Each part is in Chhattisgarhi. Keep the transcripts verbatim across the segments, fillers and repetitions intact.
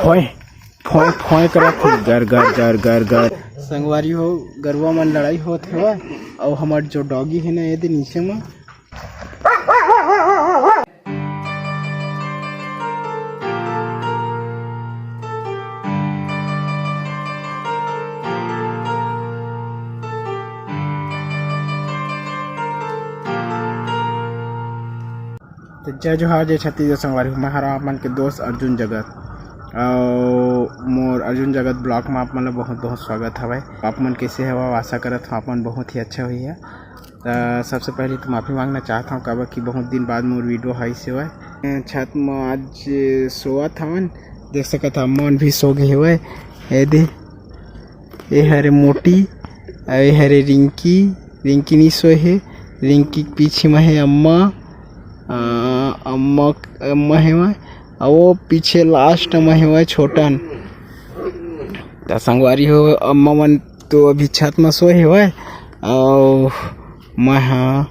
फोय फोय फोय करत हे, गर गर गर गर गर। संगवारी हो, गरुवा मन लड़ाई होत हेवय, अउ हमर जो डॉगी हे ना, ये दे नीचे म। तो जय जोहार, जय छत्तीसगढ़ संगवारी हो। मैं हरा आप मन के दोस्त अर्जुन जगत, अउ मोर अर्जुन जगत ब्लॉग में आप मन ला बहुत बहुत स्वागत हवय। आप मन कैसे हवा? आशा करत हूँ आप मन बहुत ही अच्छा हुई है। तो सबसे पहले तो माफ़ी मांगना चाहता हूँ, काबर कि बहुत दिन बाद मोर वीडियो हाई से हुआ है। छत में आज सोवत हवन, देख सकत हव, अम्मा मन भी सो गए हुए। ये दे, ये हरे मोटी, अउ ये हरे रिंकी। रिंकी नी सोए हे, रिंकी के पीछे में हे अम्मा। अ, अम्मा, अम्मा हे वह, अउ वो पीछे लास्ट में हे वह छोटन। त संगवारी हो, अम्मा मन तो अभी छत में सोए हे वह, अउ मैं हा,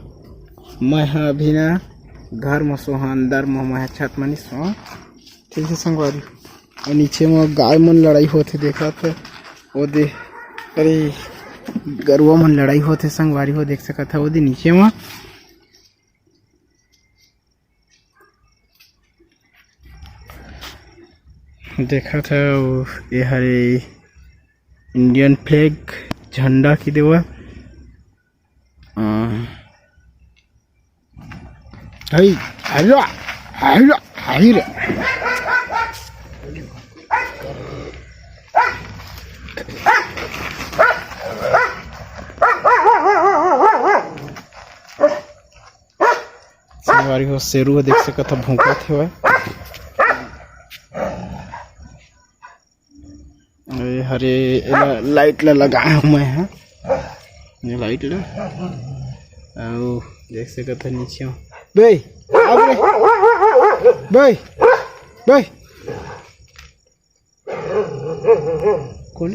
मैं हा अभी ना घर में सोहा, अंदर में, मैं हा छत में नहीं सोहा। ठीक है संगवारी, अउ नीचे में गाय मन लड़ाई होत हे, देखत हे, वो दे, अरे, गरुवा मन लड़ाई होत हे संगवारी हो, देख सकत हे, वो दे नीचे में देखत हे, वो, ये हरे इंडियन फ्लैग, झंडा की देवा। अ, हई, हई रे, हई रे, हई रे। संगवारी हो, शेरू ह देख सकत ह, भूंकत हेवय। ए हरे, एला लाइट ला लगाए हूँ मैं ह, ये लाइट ला। अउ देख सकत ह नीचे म, बे, आ रे, बे, बे, कोन?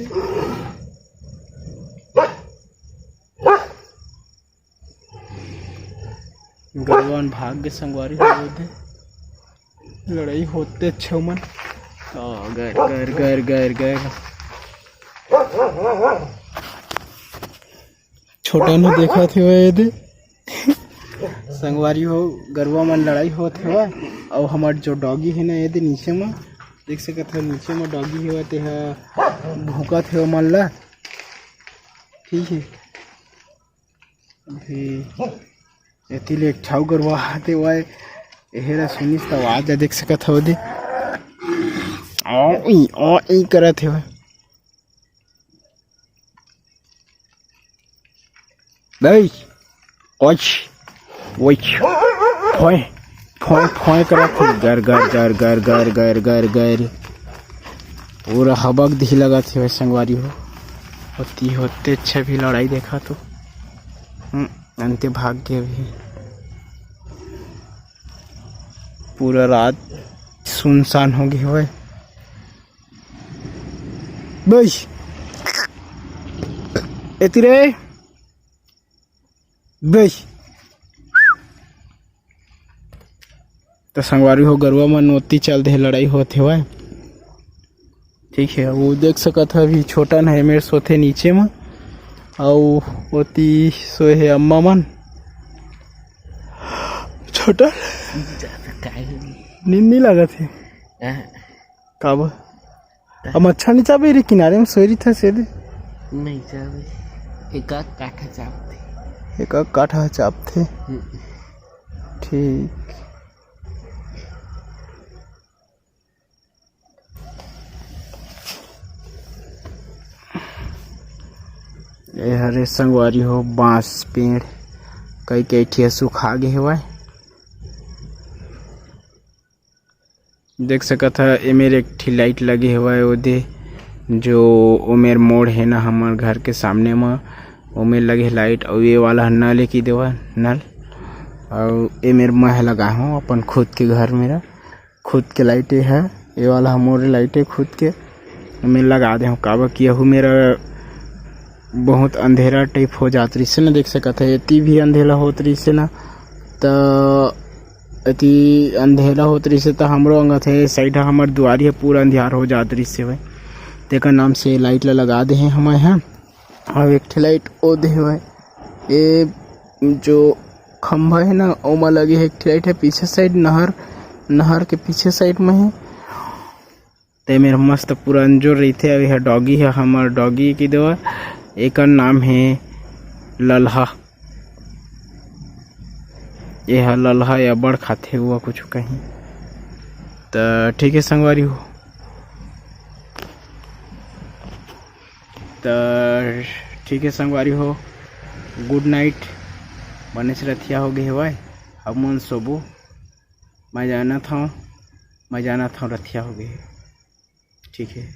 गरुवा मन भाग गे संगवारी हो, दे लड़ाई होते छे मन। आ, गर, गर, गर, गर, गर। छोटा न देखत हे ये दे। संगवारी हो, गरुवा मन लड़ाई होत हेवय, अउ हमर जो डॉगी हे ना, ये दे नीचे म देख सकत हे, नीचे म डॉगी हेवय, ते ह भूंकत हेवय मन ला। ठीक हे। अभी एती ले एक ठा अउ गरुवा आत हे, एहे ला सुनिस त आवाज ला देख सकत हव दे। ओ ई, ओ ई करत हवय। दई, ओच, ओच, फोय, फोय, फोय करत हे, गर, गर, गर। पूरा हबक दिही लगत हे संगवारी हो। होती होते अच्छा भी लड़ाई देखा तो। हम्म, अंते भाग गे अभी। पूरा रात सुनसान हो गे हवय। बस। एती रे। बस। त संगवारी हो, गरुवा मन ओती चल दे, लड़ाई होत हेवय। ठीक हे, वो देख सकत ह, अभी छोटा न हे, मेर सोथे नीचे म, अउ ओती सोए हे अम्मा मन। छोटा नींद नहीं लागत हे। हाँ। काबर? अब अच्छा नहीं चाबे रे, किनारे में सोई रहिथे से दे। नहीं चाबे, एक आध काठा चाबथे। एक आध काठा चाबथे। हम्म। ठीक। ए हरे संगवारी हो, बांस पेड़ कई कई ठिया सुखा गे हेवय। देख सकत ह, एमेर एक ठी लाइट लगे हेवय, ओदे जो ओमेर मोड़ हे ना, हमर घर के सामने म, ओमेर लगे हे लाइट। अउ ये वाला ह नल ए की देवा, नल। अउ एमेर मैं ह लगाए हूँ अपन खुद के घर मेरा। खुद के लाइट ए है, ये वाला हमर लाइट ए खुद के। मैं लगा दे हूँ, काबर कि यहू मेरा बहुत अंधेरा टाइप हो जात रहिसे ना, देख सकत है, एती भी अंधेरा होत रहिसे ना, त अति अंधेरा होत रहिसे, त हमरो अंगत हे, side ह हमर दुआरी ह पूरा अंधियार हो जात रहिसे हवय। तेकर नाम से light ल लगा दे हे हमन ह। अउ एक ठे light ओ दे हवय, ए जो खंभा हे ना, ओमा लगे हे एक ठे light हे, पीछे side नहर, नहर के पीछे side में हे। ते मेर मस्त पूरा अंजोर रहिथे। अउ एहा doggy हे, हमर doggy के देवा, एकर नाम हे ललहा। एहा ललहा या बड़ खाथे, हुआ कुछ कहीं। त ठीक है संगवारी हो, त ठीक है संगवारी हो, good night। बने से रतिहा हो गे हवय, अब मन सोबो। मैं जानत हव, मैं जानत हव रतिहा हो गे हे। ठीक है।